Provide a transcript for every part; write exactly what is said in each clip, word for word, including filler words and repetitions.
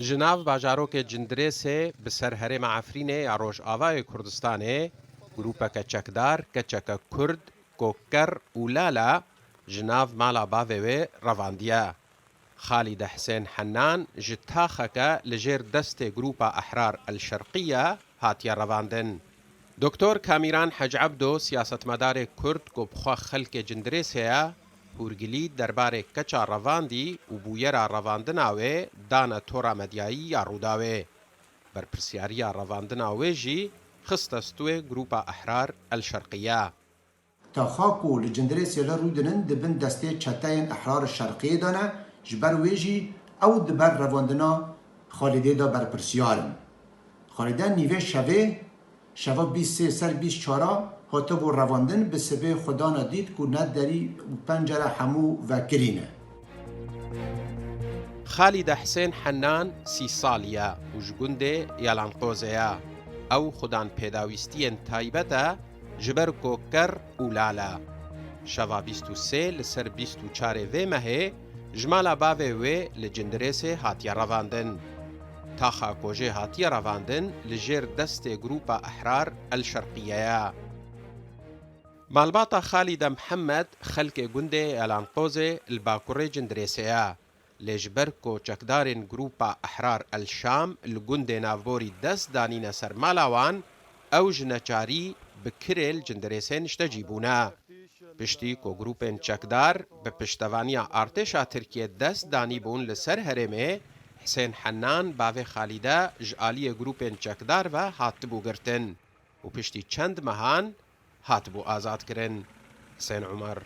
Ji nav bajarokê Cindirêsê bi ser herêma Efrînê ya Rojavayê Kurdistanê, grûpeke çekdar, keçeke Kurd, Koker û Lala, ji nav mala bavê wê revandiye. Xalîde Hisên Hennan ji taxeke li jêr destê grûpa Ehrar El Şerqiye hatiye revandin. Doktor Kamîran Hec Ebdo, siyasetmedarê Kurd ku bi xwe xelkê Cindirêsê ye, hûrgilî derbarê keça revandî û bûyera revandina wê dane tora medyayî ya Rûdawê. Berpirsyariya revandina wê jî xiste stûyê grûpa Ehrar El Şerqiye. Taxa ku li Cindirêsê re rû dinin di bin destê çeteyên Ehrar Şerqiyê de ne, ji ber wê jî ew di ber revandina Xalidê de berpirsiyar in. Xalide nîvê şevê, şeva bîst sê ser bîst çar a hatibû revandin, bi sibê xwe dana dît ku ne derî û pencere hemû vekirî ne. Xalide Hisên Hennan sî salî ye û ji gundê Yalanqozê ye. Ew xudan pêdawîstiyên taybet e ji ber Koker û Lale. Şeva bîst û sê li ser bîst û çarê vê mehê ji mala bavê wê li Cindirêsê hatiye revandin. Taxa ku jê hatiye revandin li jêr destê grûpa Ehrar El Şerqiye ye. Malbata Xalîde Mihemed xelkê gundê Elanqozê li bakurê Cindirêsê ye. Lê ji ber ku çekdarên grûpa Ehrar El Şam li gundê navborî dest danîne ser mala wan, ew ji neçarî bi kirê li Cindirêsê niştecî bûne. Piştî ku grûpên çekdar bi piştevaniya artêşa Tirkiyê dest danîbûn li ser herêmê, Hisên Hennan, bavê Xalîde, ji aliyê grûpên çekdar ve hatibû girtin û piştî çend mehan hatibû azadkirin. Hisên Umer,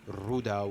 Rûdaw,